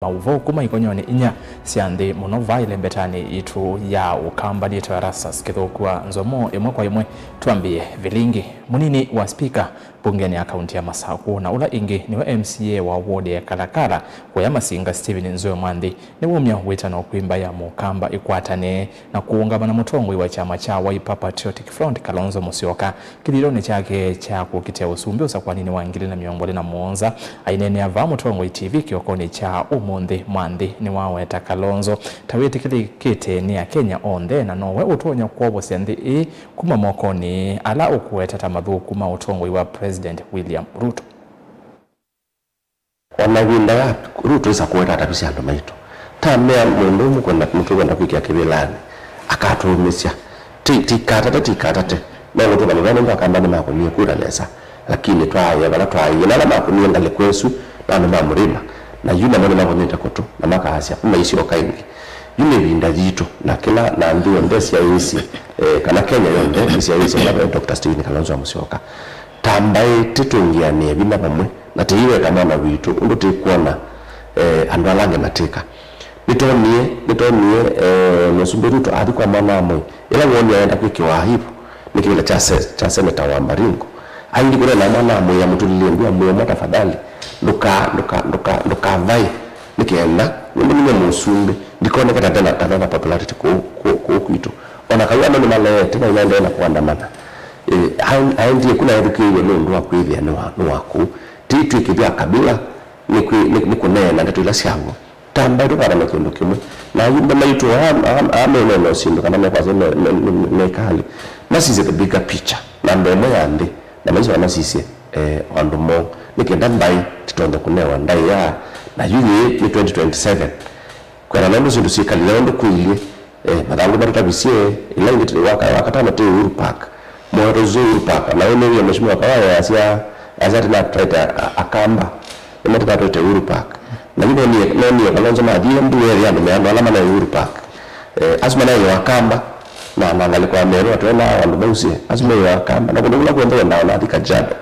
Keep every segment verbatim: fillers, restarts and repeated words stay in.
maũvoo kuma ikonyonĩ inya sya nthĩ mũno vaa ĩlembetanĩ yitũ ya Ũkamba. Nĩtawa Erastus Kĩthũkua. Nzomo ĩmwe kwa ĩmwe, twambĩe vilingi. Mũnini wa spika mbungenĩ ya kaunti ya Masakũ, na ũla ĩngĩ nĩwe M C A wa ward ya Kalakala, Kũya Masinga, Stephen Nzue Mwanthi, nĩwaumya wĩtano kwĩ mbaĩ ya Mũkamba ĩkwatane na kũũngama na mũtongoi wa kyama kya Wiper Patriotic Front, Kalonzo Musyoka, kĩthĩonĩ kyake kya kũkitĩa ũsumbĩ ũsakwaninĩ wa ngili na mĩongo ĩlĩ na mũonza. Aineenea vaa Mũtongoi T V kĩokonĩ kya ũmũnthĩ, Mwanthi nĩwaweta Kalonzo ta wĩtĩkĩlĩkĩte nĩ Akenya onthe, na nowe ũtonya kwovosya nthĩ ĩĩ kuma mokonĩ ala ũkũweta ta mathũku ma ũtongoi wa President William Ruto. O na ĩvinda ya Ruto ĩsa kũweta atavisye andũ maitũ. Tamea mũndũ ũmwe kwenda, mũtũkwenda kwĩkĩa kĩvĩlanĩ, akatũũmĩsya. Ti, tikatate, tikatate. No gũtũka mũvea nũndũ Akamba nĩmakũnie kura nesa. Lakini twaaĩe vala twaaĩe. Na ala makũnie ngalĩko ĩsu, na andũ ma mũrĩma. Na yu namo nĩmavonyete kũtũ, na makaasya, maisyoka ĩngĩ. Yu nĩ ĩvinda yitũ, na kĩla, na nthĩ yonthe syaĩĩsye, eh, kana Kenya yonthe nĩsyaĩĩsye vala ve Doctor Stephen Kalonzo wa Musyoka. Ta mbaĩ tĩtũngĩanĩe vinya vamwe, na tĩiweka mwana witũ ũndũ tĩkwona, eh, andũ ala angĩ matĩka. Nĩtwonie, nĩtwonie, eh, Mũsumbĩ Ruto athi kwa mwana wa Moi, ĩla woonie aenda kwĩkĩwa aibu nĩ kĩvĩla kya se-, kya seneta wa Baringo. Aindi kũneena mwana wa Moi amũtũlilye ndu amwĩa, "Mwa tafadhali, ndũka, ndũka, ndũka, ndũkavae, nĩ kenda nũndũ nĩwe mũsumbĩ, ndikoneke ta ndena, ta ndena popularity kũu, kũu, kũu kwitũ." O na kau andũ nĩmaleete na nĩmaendee na kũandamana. Eh, aen-, aendie kũla ethukĩĩiwe nũndũ wa kwĩthĩa nĩ wa, nĩ wa kũu. Ti twĩkĩthya kabila nĩ kwĩ-, nĩ, nĩ kũneena ndeto ila syaw'o. Ta mbaĩ tũkwatane kĩndũ kĩmwe. Na ayumbe maitũ aa, aa, aa meneena syĩndũ kana mekwasya me, me, me, me, mekalĩ, masisye the bigger picture, namba ĩmwe ya nthĩ, na maisye na masisye, eh, o andũ moo, nĩ kenda mbaĩ titonya kũnewa ndaĩa. Na yu yĩĩ nĩ twenty twenty-seven. Kwĩana na ũndũ syĩndũ syĩkalile ũndũ kũilyĩ, eh, mathangũ matũtavisye, ĩla ĩngĩ tũlĩ wa ka-, wa katano twĩ Uhuru Park. Mwaũ tũsisye Uhuru Park, na ũnĩw'e Mheshimiwa Kawaya asya, asya tĩnatũtaĩte a-, a-, Akamba, nĩmo tũtatũĩte Uhuru Park. Na yu nonie, nonie Kalonzo mathie mbu ethĩa andũ me andũ ala manaĩ Uhuru Park. Eh, asu manaĩ Akamba, na, na ngalĩko ya Meru atwena andũ mausye, asu me Akamba. Na kũndũ kũla kw'onthe wendaa, ona athi Kajiado,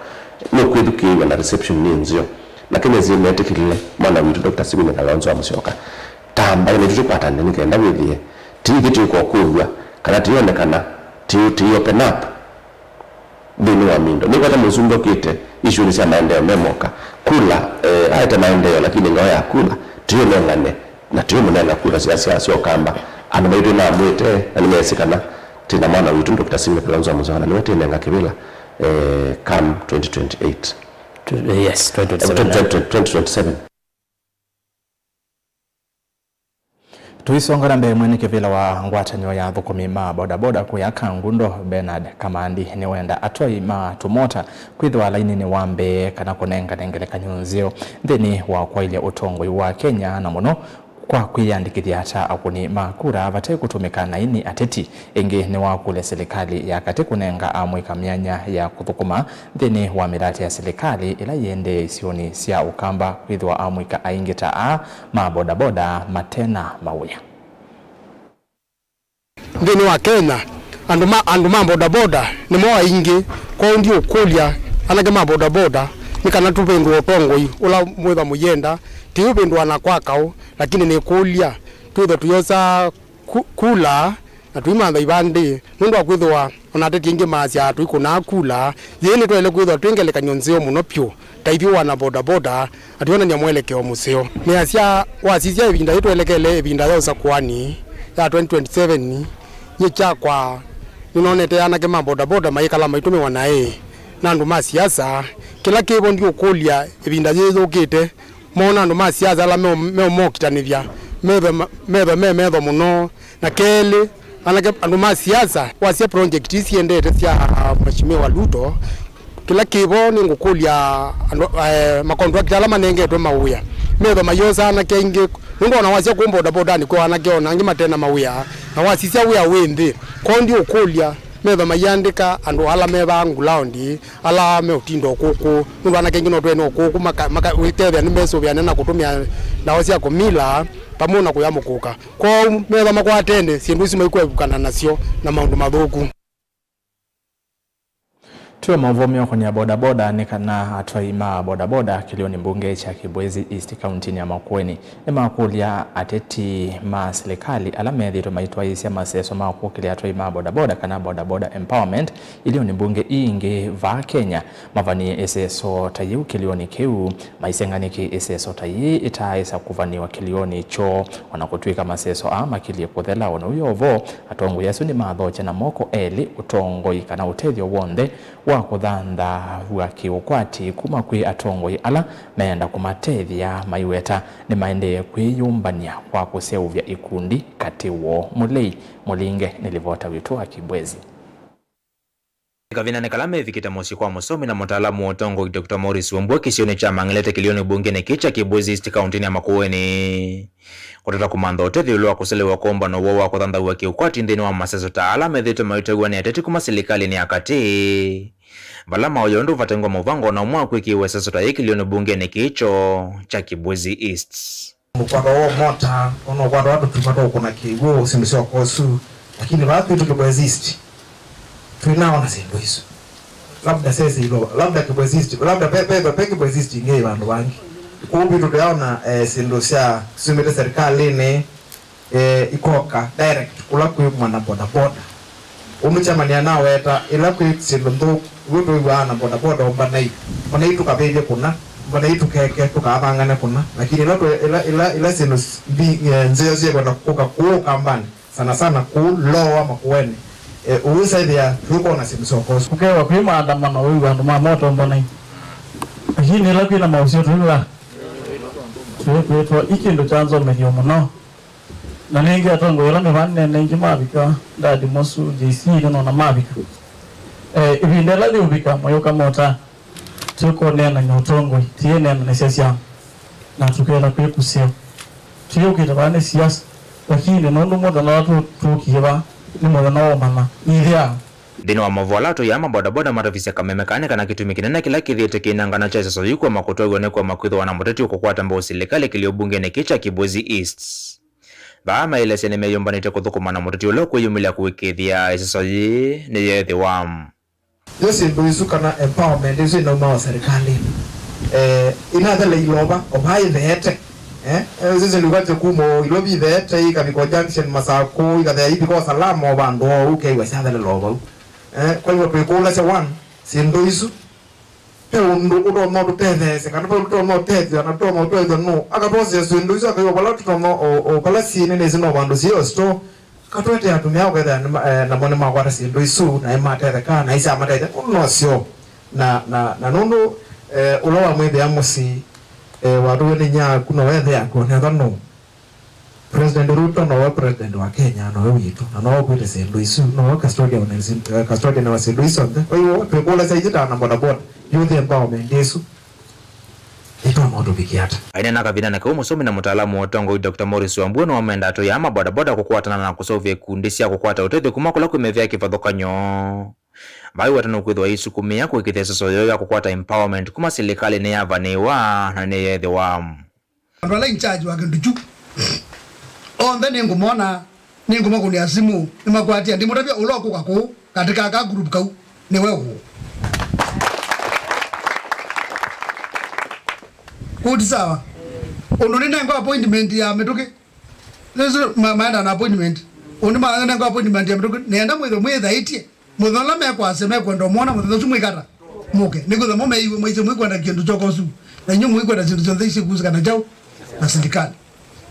nũkwĩthukĩĩw'a na reception nĩ nzeo. Na Kenya nzima metĩkĩlile mwana witũ Doctor Stephen Kalonzo wa Musyoka. Ta mbaĩ naitũ tũkwatane nĩ kenda wĩthĩe ti ithyĩ twĩka ũkũlw'a, kana tĩyonekana, tĩ, tĩ open up nthĩnĩ wa mindo. Nĩkwata mũsumbĩ ũkĩte isyũnĩ sya maendeeo me moka. Kula, eh, aete maendeeo, lakini ngao ya kula tĩyũnengane, na tĩyũmũnenga kula sya, sya, sya Ũkamba. Andũ maitũ nĩmamwĩte, na nĩmeesĩ kana twĩ na mwana witũ Doctor Stephen Kalonzo wa Musyoka, na nĩwe twĩnenga kĩvĩla, eh, come twenty twenty-eight. Yes, twenty twenty-seven. Eh, twenty twenty, twenty twenty-seven. Tũisonga na mbee, mwene kĩvĩla wa ngwatanĩo ya athũkũmi ma bodaboda kũya Kangundo, Bernard Kamandi, nĩwenda atwai ma tũmota kwĩthĩwa laininĩ wa mbee kana kũnengane ngelekany'o nzeo nthĩnĩ wa kwaĩlya ũtongoi wa Kenya, na mũno kwa kwĩyandĩkĩthya ta akũni ma kura vate kũtũmĩka naĩ nĩ ateti. Ĩngĩ nĩwakũlya silikalĩ ya katĩ kũnenga amũika myanya ya kũthũkũma nthĩnĩ wa mĩlatĩ ya silikalĩ ĩla yĩendee isionĩ sya Ũkamba, kwĩthĩwa amũika aingĩ ta aa ma bodaboda mate na mawĩa. Nthĩnĩ wa Kenya, andũ ma, andũ ma bodaboda nĩmo aingĩ, kwoou ndiũkũlya anake ma bodaboda nĩ kana tũvĩndũe ũtongoi ũla mwĩva mũyenda. Tĩũvĩndũa na kwa kaũ, lakini nĩkũlya twĩthwe tũyosa ku-, kula na tũimantha ivandĩ, nũndũ wa kwĩthĩwa o na ateti aingĩ maasya tũikũnaa kula. Yĩĩ nĩtwaĩle kwĩthĩwa twĩ ngelekany'o nzeo mũno vyũ ta ithyĩ wana bodaboda, na twĩonany'a mwelekeo mũseo. Nĩasya, wasisya ĩvinda yĩtwelekele ĩvinda ya ũsakũani ya twenty twenty-seven, nyie kyakwa nĩnonete anake ma bodaboda mayĩkala maitũmĩwa naĩ na andũ ma siasa. Kĩla kĩvo ndiũkũlya ĩvinda yĩĩ yũkĩte, moona andũ ma siasa ala meũ-, meũmokitanĩthya, metho ma-, metho me metho mũno. Na kelĩ, anake, andũ ma siasa, wasya project ii siendete sya Mheshimiwa Ruto, kĩla kĩvo nĩngũkũlya andũ, eh, makontrakta ala manengetwe mawĩa, metho mayosa anake aingĩ, nũndũ ona wasya kũũ bodabodanĩ kwĩ anake ona angĩ mate na mawĩa, na wasisya wĩa wĩ nthĩ. Kwoou ndiũkũlya metho maiandĩka andũ ala me vaa ngulaundi, ala meũtinda o kũkũ, nũndũ anake aingĩ no twene o kũkũ maka-, maka-, wĩkethĩa nĩmesũvĩane na kũtũmĩa ndawa sya kũmila vamwe na kũya mũkũka. Kwoou metho makwatene syĩndũ isu maikwevukana nasyo na maũndũ mathũku. Tyo maũvoo meũkonĩa bodaboda nĩ kana atwai ma bodaboda kĩlĩonĩ mbunge kya Kibwezi East kauntinĩ ya Makueni nĩmakũlya ateti ma silikalĩ ala methĩĩtwe maitwaĩĩsya maseso ma kũkĩlya atwai ma bodaboda kana bodaboda empowerment ilĩonĩ mbunge ii ingĩ vaa Kenya mavanie ĩseso ta yĩu kĩlĩonĩ kĩu. Maiseng'a nĩkĩ ĩseso ta yĩĩ ĩtaaĩsa kũvanĩwa kĩlĩonĩ kyoo, o na kũtw'ĩka maseso aa makilyĩ kũthela. O na ũu yo vo, atongoi asu nĩmathokya na moko elĩ ũtongoi kana ũtethyo w'onthe wa kũthanthaw'a kĩ-ũkwati kuma kwĩ atongoi ala meenda kũmatethya, maiweta nĩmaendee kwĩyũmbany'a kwa kũseũvya ikundi katĩ woo. Mũlei Mũlinge nĩ livota witũ wa Kibwezi. Kavindanĩ kala mevikĩte mũsyĩ kwa mũsomi na mũtaalamu wa ũtongoi, Doctor Maurice Wambua kĩsionĩ kya Mang'elete kĩlĩonĩ mbungenĩ kĩĩ kya Kibwezi East kauntinĩ ya Makueni, kũtata kũmantha ũtethyo ĩũlũ wa kũselewa kwa ũmbano woo wa kũthanthaw'a kĩũkwati nthĩnĩ wa maseso ta ala methĩĩtwe maitew'a nĩ ateti kuma silikalĩnĩ ya katĩ, vala maoya ũndũ vatengwa mũvango na ũmwe wa kwĩkĩĩwa ĩseso ta yĩĩ kĩlĩonĩ mbungenĩ kĩĩ kyoo kya Kibwezi East. Mũkwata wa mota, ona ũkwata wa tũtuma twa kũna kĩw'ũ, syĩndũ sya ũkosu. Lakini vaa kwitũ Kibwezi East, twĩnaona syĩndũ isu. Labda sese ilo, labda Kibwezi East, labda pe, pe, pe Kibwezi East ingĩ vandũ vangĩ. Kũu kwitũ tũyaona, eh, syĩndũ sya syumĩte serikalĩnĩ, eh, ikoka direct kũla kwĩ mwana bodaboda. Ũmũkyamania naweta, ĩla kwĩ syĩndũ nthũku, w'o twĩw'aa na bodaboda ũmbanai. Mbanai tũkavĩvye kũna, mbanai tũkeke, tũkaavangane kũna. Lakini ĩla twĩ, ĩla, ĩla, ĩla syĩndũ s-, mbi, eh, nzeo syekwenda kũka kũũ Kambanĩ, sana sana kũũ Lower Makueni, eh, ũwĩsaĩthĩa tũikona syĩndũ sya ũkosu. Kũkewa kwĩ maandamano, wĩw'a andũ ma moto ũmbanai. Lakini ĩla kwĩna maũseo twĩw'aa, twĩkwĩtwa i kĩndũ kya nzomethyo mũno. Na nĩngĩ atongoi ala me vaa nĩneene aingĩ mavika, Dadi Mosu, J C, nĩnona mavika. Eh, ĩvinda ĩla yĩũvika, mayũka mota, tũkũneenany'a ũtongoi, tũyĩneenanĩsya syama, na tũketha kwĩ kũseo. Tũyũkĩte vaa nĩ siasa, lakini nũndũ mũthenya ũla tũ-, tũkie vaa, nĩ mũthenya wa ũmanya, ithyaa. Nthĩnĩ wa maũvoo ala atũi aa ma bodaboda matavisye kameme kaa nĩ kana kĩtumi kĩnene kĩla kĩthĩĩte kĩinangana kya ĩseso yĩu kũema kũtwaĩw'a nĩ kũema kwĩthĩwa na mũteti ũkũkwata mbau silikalĩ kĩlĩo mbungenĩ kĩĩ kya Kibwezi East. Vaa maelesya nĩmeyũmbanĩtye kũthũkũma na mũteti ũla ũkwĩyumĩlya kũĩkĩĩthya ĩseso yĩĩ nĩyeethĩwa. Yo syĩndũ isu kana empowerment isu inauma o serikalĩnĩ. Eh, inathela ilova, o vaa itheete. Eh, eh, sisi ndio wache kuma o Ilovi itheete, ikavika o junction Masakũ, ikathea ivika o Salama o vandũ o ũkew'a syathelela o vau. Eh, kwa hivyo twĩkũlasya one, syĩndũ isu, ve ũndũ ũtonya ũtũtetheesya, kana ve ũndũ ũtonya ũtethw'a, na tũtonya ũtethw'a nũ? Akatwosea syĩndũ isu, akaiwa vala tũtonya o, o vala syĩ nene isu no vandũ syĩ o store. Katwete atumĩa ũkethĩa nĩma-, eh, namo nĩmakwata syĩndũ isu, na nĩmatetheka, na isyamatethya, nũndũ no syoo. Na, na, na nũndũ, eh, ũla wamwĩthĩa mũsyĩ, eh, watũw'e nĩ nyaku, no wethĩa akwonethwa nũ? President Ruto nowe president wa Kenya, nowe witũ, na nowe ũkwĩte syĩndũ isu, nowe custodian wa syĩndũ, eh, custodian wa syĩndũ isu onthe. Kwa hiyo, twĩkũlasya ithyĩ ta ana bodaboda, youth empowerment ĩsu ĩtonya ũtũvikĩa ata? Aineena kavindanĩ kau, mũsomi na mũtaalamu wa ũtongoi, Doctor Maurice Wambua nĩwamenda atũi aa ma bodaboda kũkwatana na kũseũvya ikundi sya kũkwata ũtethyo kuma kũla kwĩ mĩvĩa ya kĩvathũkany'o. Vaiweta nũkwĩthĩwa ĩisukumĩa kũĩkĩĩthya ĩseso yoo ya kũkwata empowerment kuma silikalĩnĩ yavanĩĩwa na nĩyeethĩwa. Andũ ala in charge wa kĩndũ kyu onthe nĩngũmona, nĩngũmakũnĩa simũ, nĩmakwatia, ndimũtavya ũla ũkũka kũu katĩ ka ka group kau nĩwe ũũ. Kũu ti sawa. Ũndũ nĩnengwa appointment ya mĩtũkĩ. Sisi ma-, maenda na appointment. Ũndũ manengwa appointment ya mĩtũkĩ, nĩenda mwĩthwe mwĩthaĩtye. Mũthenya ũla mekwasya mekwenda ũmwona, mũthenya ũsu mwĩkata mũke. Nĩkwĩthwa mo meiwe mwaisye mwĩkwenda kĩndũ kyoka ũsu. Na inyuĩ mwĩkwenda syĩndũ syonthe isyĩkusĩkana kyaũ na silikalĩ.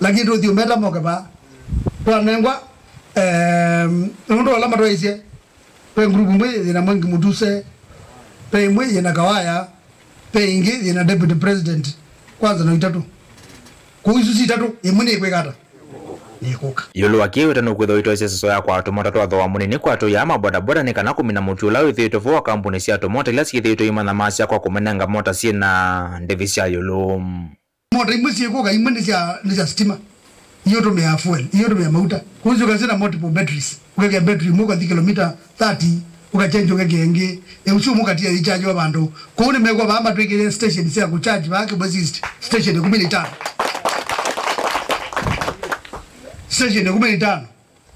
Lakini tũthi ũmeta moke vaa. Twanengwa, em, nũndũ ala matwaisye, ve group ĩmwe yĩna Mwangi Mutuse, ve ĩmwe yĩna Kawaya, ve ĩngĩ yĩna deputy president, kwanza no itatũ. Kũu isu si itatũ, ĩmwe nĩkwĩkata. Nĩkũka. Ĩũlũ wa kĩĩ, wĩtano kwĩthwa ũitwaĩsya ĩseso ya kwaa tũmota twa thooa mũnini kwa atũi aa ma bodaboda nĩ kana kũmina mũtwi ũla wĩthĩĩtwe vo wa kambuni sya tũmota ila syĩthĩĩtwe imanyamaasya kwa kũmenenga mota syĩ na ndĩvi sya ĩũlũ. Mota imwe syĩkũka, imwe nĩ sya, nĩ sya sitima. Iũtũmĩaa fuel, iũtũmĩaa mauta. Kũu syũkasya na multiple batteries. Ũkekĩa battery ĩmwe ũkathi kilomita thirty, ũkachange ũkekĩa ĩngĩ. Ĩũsu mũkatia ĩchajiwa vandũ. Kũu nĩmekwa vaa matwĩkĩĩe station sya kũcharge vaa Kibwezi East. Station ĩkũmi na itano. Station ĩkũmi na itano.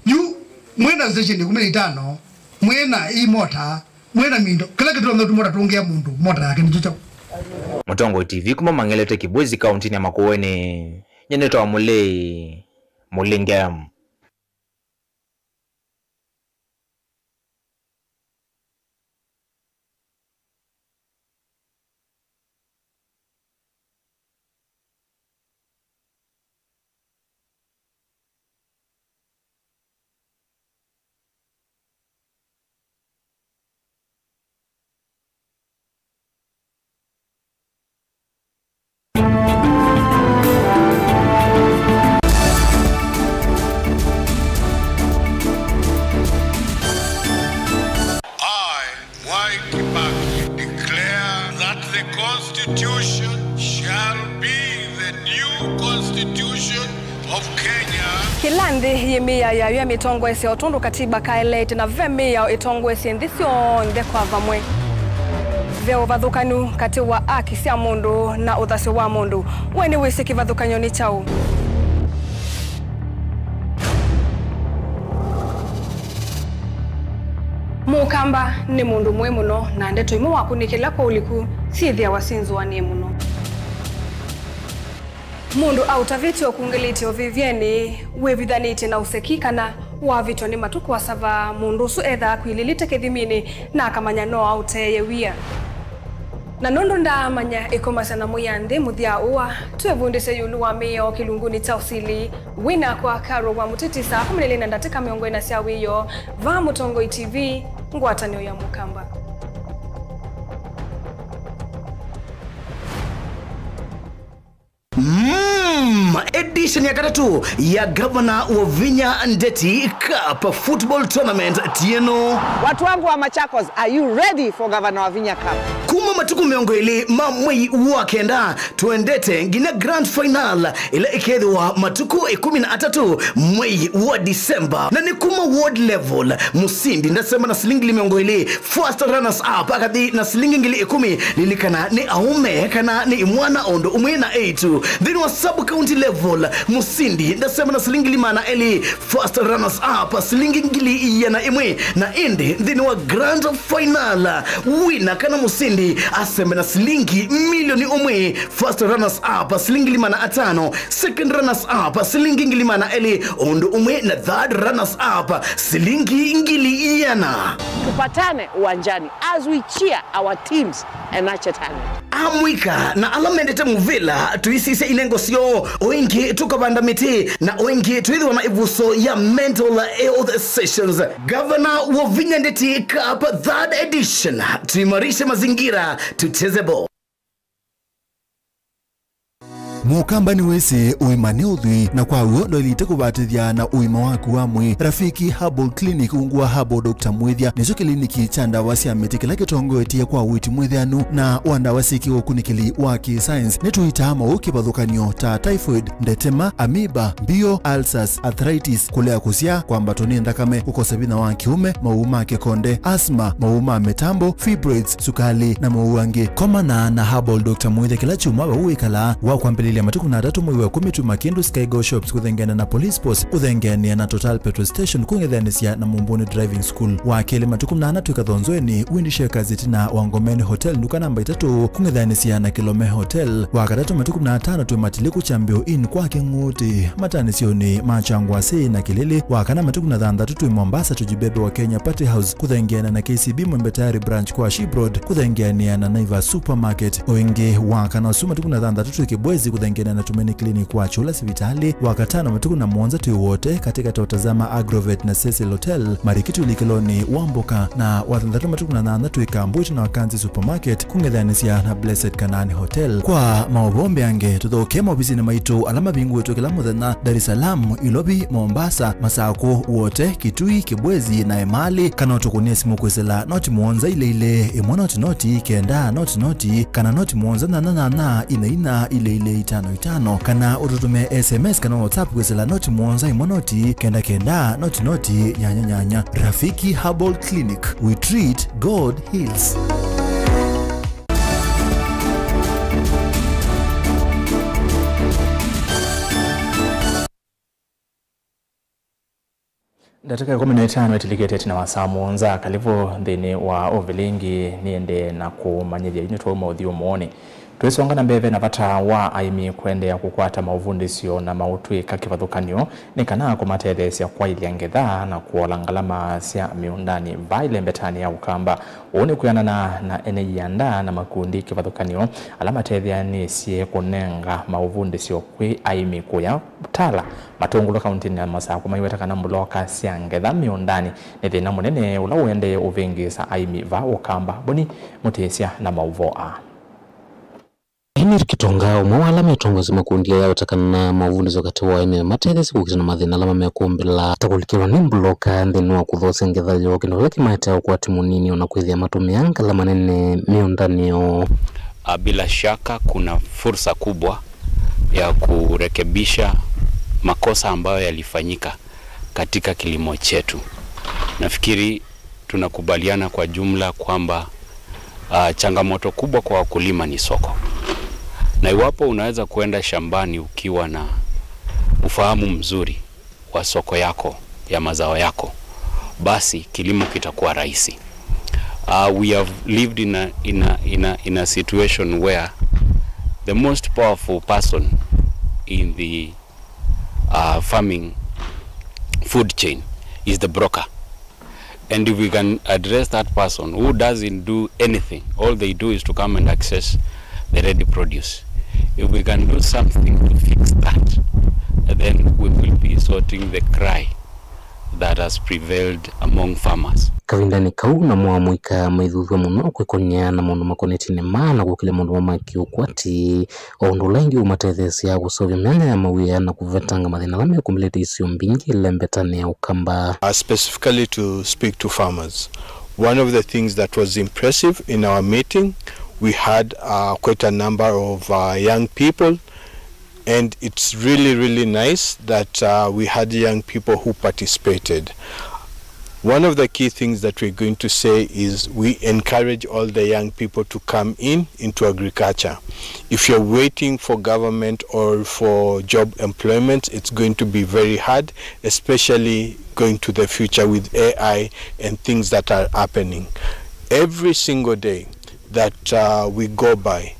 Yu mwĩna station ĩkũmi na itano, mwĩna imota, Mwĩ na mindo, kĩla kĩtonya ũtuma ũtatũngĩa mũndũ, mota yake nĩkyo kyaũ? Mũtongoi T V kuma Mang'elete Kibwezi kaũntĩnĩ ya Makueni, nyie nĩtawa Mũlĩi Mũlinge. I, Mwai Kibaki, declare that the Constitution shall be the new Constitution of Kenya. Kĩla nthĩ yĩ mĩao yayo ya mĩtongoesye o tondũ katiba kaeleete, na ve mĩao ĩtongoesye nthĩ syonthe kwa vamwe. Ve ũvathũkanu katĩ wa aki sya mũndũ na ũthasyo wa mũndũ. We nĩwĩsĩ kĩvathũkany'o nĩ kyaũ? Mũkamba nĩ mũndũ mũĩ mũno, na ndeto imwe wakunĩkĩla kwa ũliku syĩthĩawa syĩnzũanĩe mũno. Mũndũ aũtavĩtye ũkungĩlĩtye ũvĩvyenĩ wĩvithanĩtye na ũseki kana wavĩtwa nĩ matukũ asavaa, mũndũ ũsu ethaa akwilĩlĩte kĩthiminĩ na akamanya no aũteeye wia. Na nũndũ ndaamanya ĩkomasya na mwĩanthĩ mũthya ũa, twĩvundĩsye ĩũlũ wa mĩao kĩlungunĩ kya ũsili. Wĩnakwa Karo wa Mũtĩtĩ saa kũmi na ilĩ na ndatĩka mĩongo ĩna sya wĩoo, vaa Mũtongoi T V, ngwatanĩo ya Mũkamba. Mm, edition ya katatũ ya Gavana Wavinya Ndeti Cup Football Tournament tieno. Watu wangu wa Machakos, are you ready for Gavana Wavinya Cup? Kuma matukũ mĩongo ĩlĩ ma mwei wa kenda, twendete nginya grand final ĩla ĩkethĩwa matukũ ĩkũmi na atatũ mwei wa December. Na nĩ kuma ward level, mũsindi ndasema na silingi ngili mĩongo ĩlĩ, first runners up akathi na silingi ngili ĩkũmi. Lilikana nĩ aũme kana nĩ imwana o ũndũ ũmwe na eĩtu. Nthĩnĩ wa sub county level, mũsindi ndasema na silingi ngili maana elĩ, first runners up silingi ngili iana ĩmwe, na ĩndĩ nthĩnĩ wa grand final, wina kana mũsindi asembe na silingi milioni ũmwe, first runners up silingi ngili maana atano, second runners up silingi ngili maana elĩ, ũndũ ũmwe na third runners up silingi ngili iana. Tupatane uwanjani as we cheer our teams and nurture talent. Amũika na ala mendete mũvĩla, tũisisya inengo syoo, o ĩngĩ tũkavanda mĩtĩ, na o ĩngĩ twĩthĩwa na ĩvuso ya mental health sessions. Gavana Wavinya Ndeti Cup third edition, tuimarishe mazingira, tucheze ball. Mũkamba nĩwĩsĩ ũima nĩ ũthwii, na kwa w'o ndwaĩlĩte kũvatĩthya na ũima waku wa mwĩĩ. Rafiki Herbal Clinic, ungu wa Herbal Doctor Mwĩthya, nĩkyo kĩliniki kya ndawa sya mĩtĩ kĩla kĩtongoetye kwa ũiiti mwĩthĩanu na wa ndawa syĩ kĩũkunĩkĩli wa kĩ-science. Nĩtũitaa maũũ kĩvathũkany'o ta typhoid, ndetema, amoeba, mbio, ulcers, arthritis, kũlea kũsyaa, kwambatwa nĩ nthakame, kũkosa vinya wa kĩũme, mawau ma kĩkonde, asthma, mawau ma mĩtambo, fibroids, sukalĩ, na mawau angĩ. Komana na Herbal Doctor Mwĩthya kĩla kyumwa vau wĩkalaa. Wa kwambĩlĩlya matukũ na atatũ mwei wa ĩkũmi, tuma kĩndũ Skygo Shops kũthengeana na Police Post, kũthengeanĩa na Total Petrol Station, kũng'ethanĩsya na Mumbuni Driving School. Wa kelĩ matukũ na ana twĩ Kathonzoeni, Wind Shakers ĩtina wa Ngomeni Hotel, nduka namba itatũ, kũng'ethanĩsya na Kilome Hotel. Wa katatũ matukũ na atano twĩ Matiliku Chambio Inn kwa Kĩng'ũtĩ, matanĩsyonĩ ma Kyangwasĩ na Kĩlĩlĩ. Wa kana matukũ na thanthatũ twĩ Mombasa, Tujibebe wa Kenya Party House, kũthengeana na K C B Mwembe Tayari Branch kwa Ship Road, kũthengeanĩa na Naivas Supermarket. O ĩngĩ, wa kana ũsu matukũ na thanthatũ twĩ Kibwezi, kũthengeanĩa na Tumaini Clinic kwa Kyũla sivitalĩ. Wa katano matukũ na mũonza twĩ Wote, katĩkatĩ wa Tazama Agrovet na Cecil Hotel, Marikiti ũlikĩlonĩ wa Mboka. Na wa thanthatũ matukũ na nyanya twĩ Kambwiti na Wakanzi Supermarket, kũng'ethanĩsya na Blessed Kanaani Hotel. Kwa maũvoo mbeange, tũthokee maovisinĩ maitũ ala mavingũĩtwe kĩla mũthenya, Dar es Salaam, Ilovi, Mombasa, Masakũ, Wote, Kitui, Kibwezi, na Emali, kana ũtũkũnĩe simũ kwĩsĩla noti mũonza ilĩ ilĩ, ĩmwe noti noti, kenda noti noti, kana noti mũonza nyanya nyanya, inya inya, ilĩ ilĩ, itano itano, kana ũtũtũmĩe S M S kana WhatsApp kwĩsĩla noti mũonza ĩmwe noti, kenda kenda, noti noti, nyanya nyanya. Rafiki Herbal Clinic, we treat, God heals. Ndatĩka ĩkũmi na ĩtano ĩtilikĩte ĩtina wa saa mũonza. Kalĩvo nthĩnĩ wa ũvilingi, nĩendee na kũmanyĩthya inyw'ĩ twauma ũthyũmũonĩ. Twĩsonga na mbee, ve na vata wa aĩmi kũendeea kũkwata maũvundĩsyo na maũtw'ĩka kĩvathũkany'o nĩ kana kũmatetheesya kwaĩlya ngetha na kũola ngalama sya mĩũndanĩ vaa ĩlembetanĩ ya Ũkamba. Ũu nĩ kwĩanana na ene ianda na makundi kĩvathũkany'o ala matetheanĩsye kũnenga maũvundĩsyo kwĩ aĩmi kũya Tala, Matũngũlũ kauntinĩ ya Masakũ maiweta kana mbuloka sya ngetha mĩũndanĩ nĩ thĩna mũnene ũla ũendee ũvĩngĩĩsa aĩmi vaa Ũkamba. Boni Mũtĩsya na maũvoo aa. Emir Kitonga, ũmwe wa ala metongoesye makundi aya aweta kana maũvundĩsyo katĩ wa aĩmi matetheesye kũkita na mathĩna ala mamekũmbĩla, ta kũlikĩlwa nĩ mbuloka nthĩnĩ wa kũthoosya ngetha yoo, kĩndũ kĩla kĩmaetea ũkwati mũnini, ona kwĩthĩa matũmĩa ngalama nene mĩũndanĩ yoo. Ah, bila shaka kuna fursa kubwa ya kurekebisha makosa ambayo yalifanyika katika kilimo chetu. Nafikiri tunakubaliana kwa jumla kwamba, ah, changamoto kubwa kwa wakulima ni soko. Na iwapo unaweza kuenda shambani ukiwa na ufahamu mzuri wa soko yako, ya mazao yako, basi kilimo kitakuwa rahisi. Uh, we have lived in a, in a, in a, in a situation where the most powerful person in the, uh, farming food chain is the broker. And if we can address that person who doesn't do anything, all they do is to come and access the ready produce. If we can do something to fix that, then we will be sorting the cry that has prevailed among farmers. Kavindanĩ kau, namo amũika maithuthw'a mũno kwĩkony'a na maũndũ makonetye nĩma na kũkĩlya maũndũ ma kĩũkwati, o ũndũ ũla ĩngĩ ũmatetheesya kũseũvya myanya ya mawĩa na kũvetanga mathĩna ala mekũmbĩlĩte isio mbingĩ ĩlembetanĩ ya Ũkamba. Uh, specifically to speak to farmers, one of the things that was impressive in our meeting, we had, uh, quite a number of, uh, young people, and it's really, really nice that, uh, we had young people who participated. One of the key things that we're going to say is we encourage all the young people to come in into agriculture. If you're waiting for government or for job employment, it's going to be very hard, especially going to the future with A I and things that are happening. Every single day that, uh, we go by,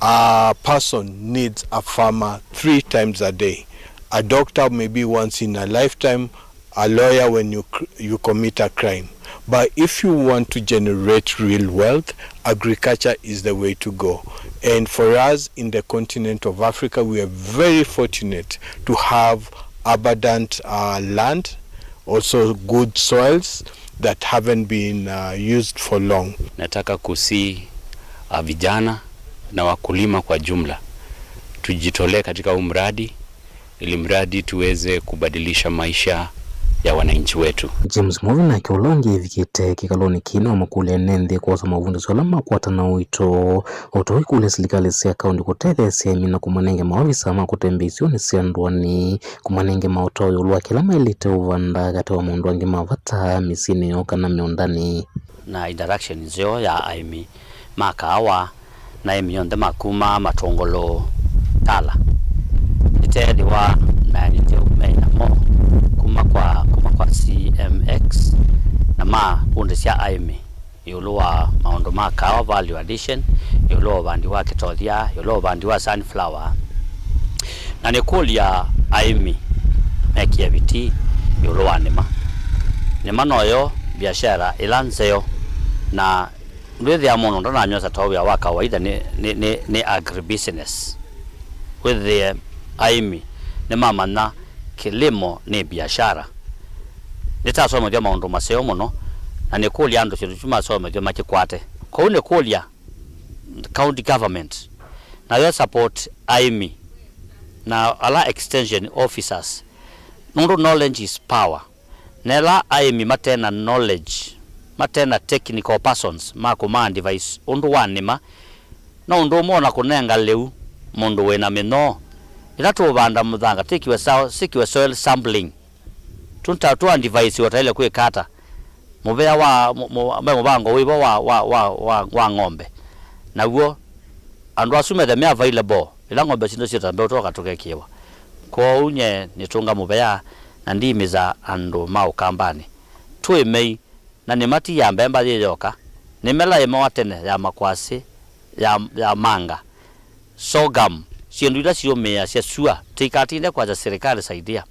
a person needs a farmer three times a day. A doctor maybe once in a lifetime, a lawyer when you cr-, you commit a crime. But if you want to generate real wealth, agriculture is the way to go. And for us in the continent of Africa, we are very fortunate to have abundant, uh, land, also good soils that haven't been, uh, used for long. Nataka kusihi, uh, vijana na wakulima kwa jumla, tujitolee katika huu mradi ili mradi tuweze kubadilisha maisha ya wananchi wetu. James Mwovi nake, ũla ũngĩ ĩvikĩte kĩkalonĩ kĩĩ, nĩwamakũlya ene nthĩ kwosa maũvundĩsyo ala makwata na ũito, o ta ũikũlya silikalĩ sya kaũntĩ kũtetheesya aĩmi na kũmanenge maovisa ma kũtembea isionĩ sya ndũanĩ, kũmanenge maũtao ĩũlũ wa kĩla maĩlĩte ũvanda katĩ wa maũndũ angĩ ma vata mĩsyĩnĩ yoo kana mĩũndanĩ. Na interaction nzeo ya aĩmi ma kaawa na aĩmi onthe ma kuma Matũngũlũ Tala. Nĩteethĩwa na nĩteo me namo kuma kwa, kuma kwa C M X na ma kũndĩ sya aĩmi ĩũlũ wa maũndũ ma kaawa, value addition, ĩũlũ wa ũvandi wa kĩtothya, ĩũlũ wa ũvandi wa sunflower. Na nĩkũlya aĩmi mekĩe vitii ĩũlũ wa nĩma. Nĩma noyo biashara ĩla nzeo, na ndwĩthĩa mũndũ ndananyw'a ta wĩa wa kawaida nĩ, nĩ, nĩ, nĩ agribusiness. Wĩthĩe aĩmi nĩmamanya kĩlĩmo nĩ biashara. Nĩtasomethw'a maũndũ maseo mũno, na nĩkũlya andũ syĩndũ isu masomethw'a makĩkwate. Kwoou nĩkũlya county government nayo support aĩmi na ala extension officers, nũndũ knowledge is power. Na ĩla aĩmi mate na knowledge, mate na technical persons ma kũma advise ũndũ wa nĩma, no ũndũ ũmwe ona kũnenga lĩu mũndũ wĩ na mĩnyoo. Ĩla tũũvanda mũthanga, twĩkiwe sa-, sikiwe soil sampling. Tũta-, tũ advise ũtaĩle kwĩka ata. Mũvea wa, mũ-, mũ-, me mũvango wĩvo wa, wa, wa, wa, wa ng'ombe. Naw'o, andũ asu methe me available, ĩla ng'ombe sitũ syĩta mbeu twoka tũkekĩwa. Kwoou nye nĩtũnga mũvea Na ndiimĩsa andũ ma Ũkambanĩ. Twĩ mei, na nĩmatiaa mbemba yĩ yoka. Nĩmelaĩmawa tene ya makwasĩ, ya, ya manga, sorghum, syĩndũ ila siũmĩĩasya sua. Tũikatinde kwasya silikalĩ saidia.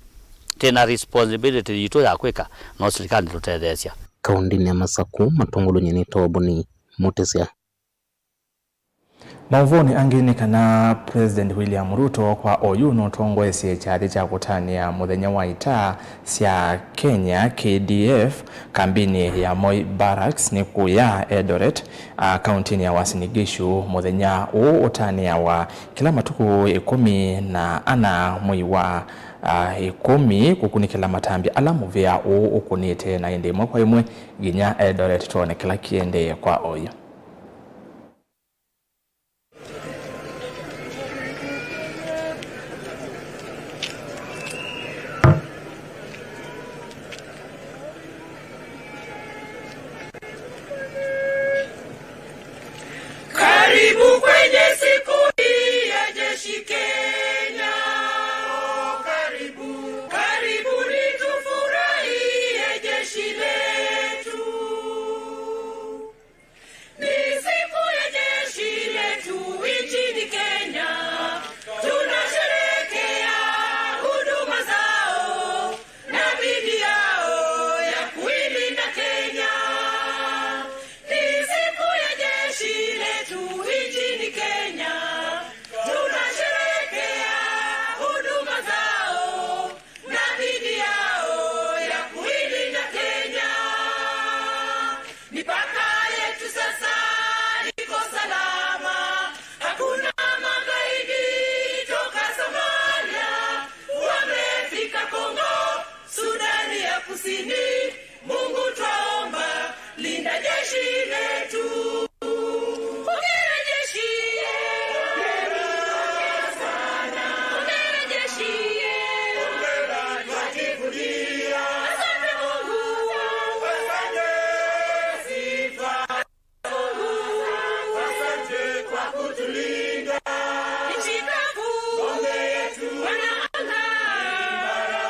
Twĩ na responsibility yitũ ya kwĩka, no silikalĩ ndĩtũtetheesya. Kaũndĩnĩ ya Masaku, matongolw'e nĩ Toboni Mũtĩsya. Maũvonĩ angĩ nĩ kana President William Ruto kwa oyu nũtongoesye kyathĩ kya kũtanĩa mũthenya wa ita sya Kenya, K D F, kambinĩ ya Moi Barracks nĩ kũya Eldoret, a, kaũntĩnĩ ya Uasin Gishu. Mũthenya ũũ ũtanĩawa kĩla matukũ ĩkũmi na ana mwei wa, a, ĩkũmi, kũkunĩkĩla matambya ala mũvĩa ũũ ũkũnĩte, na ĩndĩ ĩmwe kwa ĩmwe nginya Eldoret twone kĩla kĩendee kwa oyu. Karibu kwenye siku hii ya jeshi Kenya. Karibu, karibu ni tufurahie jeshi letu. Ni siku ya jeshi letu nchini Kenya. Tunasherehekea huduma zao na bidii yao ya kuilinda Kenya. Ni siku ya jeshi letu nchini Kenya. Tunasherehekea huduma zao na bidii yao ya kuilinda Kenya. Mipaka yetu sasa iko salama. Hakuna magaidi toka Somalia wamefika Kongo, Sudani ya Kusini. Mungu twaomba, linda jeshi letu. Hongera jeshi, hongera sana. Hongera jeshi, hongera, twajivunia. Asante Mungu. Asante. Sifa. Asante kwa kutulinda. Nchi kavu, ng'ombe yetu, wanaanga,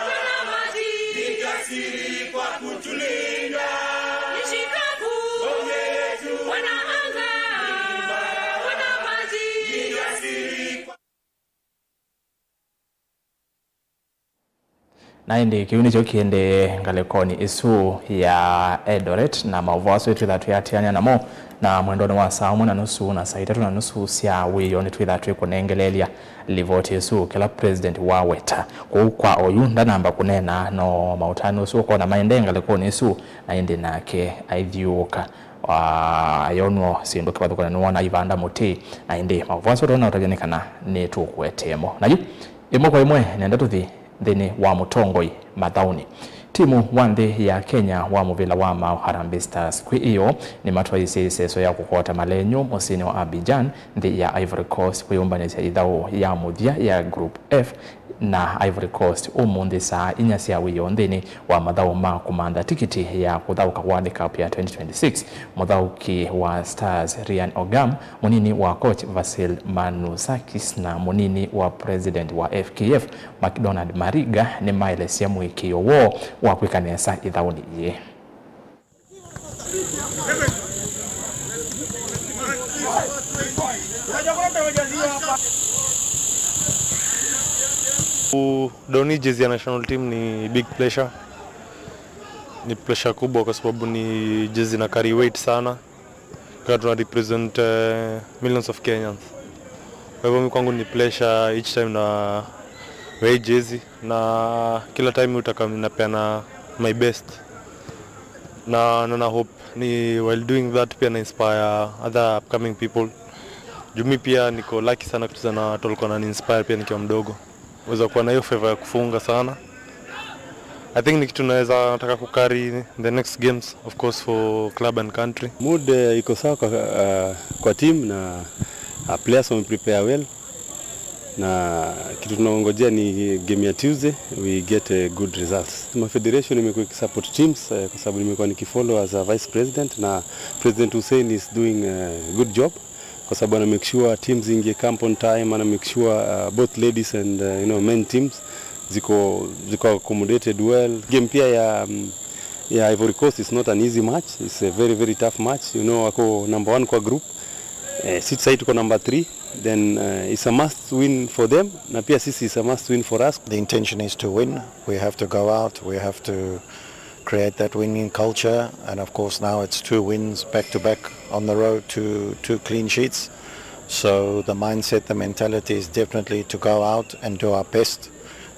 wana maji, ni jasiri kwa kutulinda. Nchi kavu, ng'ombe yetu, wanaanga, wana maji, ni jasiri kwa Na ĩndĩ kĩu nĩkyo kĩendee ngalĩkonĩ ĩsu ya Eldoret, na maũvoo asu twĩthaa twĩatĩanĩa namo, na mwendonĩ wa saa ũmwe na nusu na saa itatũ na nusu sya wĩoo nĩtwĩthaa twĩkũnengeleelya livoti ĩsu, kĩla president waweta. Kwoou kwa oyu ndanamba kũneena, no maũtanu ũsu ũkona maendee ngalĩkonĩ ĩsu, na ĩndĩ nake aithyũũka, ayonw'a syĩndũ kĩvathũkany'o nĩwona aivanda mũtĩ. Na ĩndĩ maũvoo asu tũna ũtavya nĩ kana nĩtũkũetee mo. Na yu, ĩmwe kwa ĩmwe, nenda tũthi nthĩnĩ wa mũtongoi mathaũnĩ. Timu wa nthĩ ya Kenya wa mũvĩla wa maaũ, Harambee Stars, kwĩ ĩyoo nĩmatwaĩĩsye ĩseso ya kũkota malenyu mũsyĩnĩ wa Abidjan, nthĩ ya Ivory Coast, kwĩyũmbanĩsya ĩthaũ ya mũthya ya Group F na Ivory Coast ũmũnthĩ saa inya sya wĩoo nthĩnĩ wa mathaũ ma kũmantha tikiti ya kũthaũka World Cup ya twenty twenty-six. Mũthaũki wa Stars, Ryan Ogam, mũnini wa coach Vasil Manousakis, na mũnini wa president wa F K F, McDonald Mariga, nĩmaelesya mũĩkĩĩo woo wa kwĩka nesa ĩthaũnĩ yĩĩ. Kudoni jezi ya national team ni big pleasure. Ni pleasure kubwa kwa sababu ni jezi na carry weight sana. Kwa tuna represent, eh, millions of Kenyans. Kwa hivyo mi kwangu ni pleasure each time na wear hii jezi, na kila time utaka napeana my best. Na, na, na hope ni while doing that pia na inspire other upcoming people. Juu mi pia niko lucky sana kucheza na watu walikuwa wanani inspire pia nikiwa mdogo. Weza kuwa na hiyo favor ya kufunga sana. I think ni kitu naweza nataka kucarry the next games, of course, for club and country. Mood, eh, iko sawa kwa, uh, kwa team na, uh, players wame prepare well. Na kitu tunaongojea ni game ya Tuesday, we get, eh, good results. Ma federation imekuwa ikisupport teams, eh, kwa sababu nimekuwa nikifollow as a vice president, na President Hussein is doing a good job kwa sababu ana make sure teams ingie camp on time, ana make sure, uh, both ladies and, uh, you know, men teams Ziko, ziko accommodated well. Game pia ya, mm, ya Ivory Coast is not an easy match. It's a very, very tough match. You know, wako number one kwa group. Eh, sisi sahii tuko number three. Then, eh, it's a must win for them. Na pia sisi, it's a must win for us. The intention is to win. We have to go out. We have to create that winning culture. And of course, now it's two wins back to back on the road, two, two clean sheets. So the mindset, the mentality is definitely to go out and do our best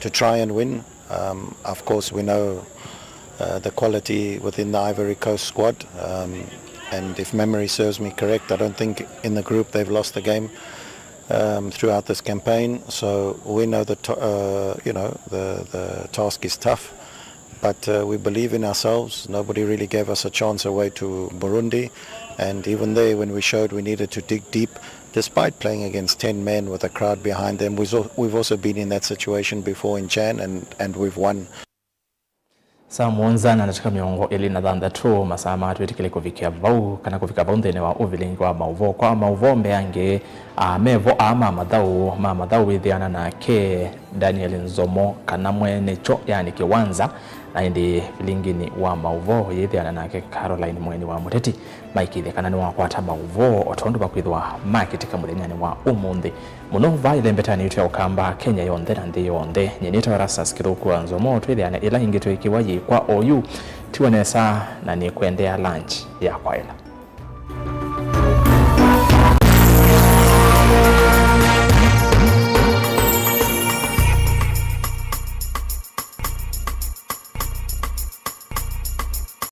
to try and win. Um, of course, we know, uh, the quality within the Ivory Coast squad. Um, and if memory serves me correct, I don't think in the group they've lost a game, um, throughout this campaign. So we know the, to- uh, you know, the, the task is tough. But, uh, we believe in ourselves. Nobody really gave us a chance away to Burundi. And even there, when we showed we needed to dig deep, despite playing against ten men with a crowd behind them, we've al- we've also been in that situation before in Chan, and, and we've won. Saa mũonza na ndatĩka mĩongo ĩlĩ na thanthatũ, masaa ma twĩtĩkĩle kũvikĩa vau, kana kũvika vau nthĩnĩ wa ũvilingi wa maũvoo. Kwa maũvoo mbeange, a, mevo aa ma mathaũ, ma mathaũ wĩthĩana nake Daniel Nzomo, kana mwene kyo, yani kĩwanza, na ĩndĩ vilingini wa maũvoo yĩthĩana nake Caroline Mweni wa Mũteti, maikĩthya kana nĩwakwata maũvoo o tondũ vakwĩthĩwa makĩtĩka mũthenyanĩ wa ũmũnthĩ. Mũno vaa ĩlembetanĩ yitũ ya Ũkamba, Kenya yonthe na nthĩ yonthe. Nyie nĩtawa Erastus Kĩthũku wa Nzomo, twĩthĩane ĩla ĩngĩ twĩkĩwa yĩ kwa oyu. Tiwa nesa, na nĩkwendea lunch ya kwaĩla.